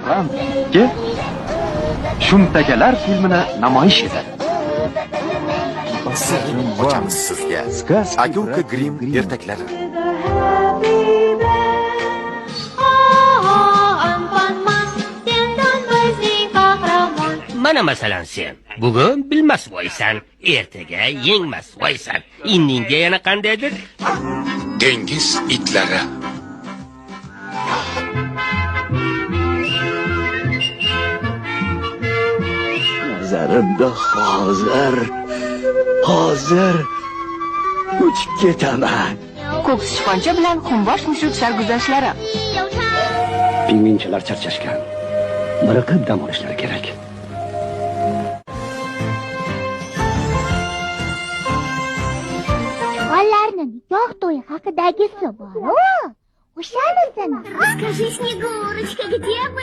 Fransiya 2 Shumtakalar filmini namoyish etadi. Sirni ochamiz sizga. Сказки Aka-uka братьев Grimm Гримм. ertaklari. Anpanman, sendan bizning qahramon. Mana masalan sen bugun bilmas voysan, ertaga yengmas voysan. Indinga yana qandaydir Dengiz itlari. Nazarimda hozir uchib ketaman. Ko'k sichqoncha bilan xumbosh mushuk sarguzashtlari. Pingvinchalar charchashgan. Miriqib dam olishlari kerak. Sichqonlarni nikoh to'yi haqidagisi bor-u. O'shanisini. Скажи, Снегурочка, где вы?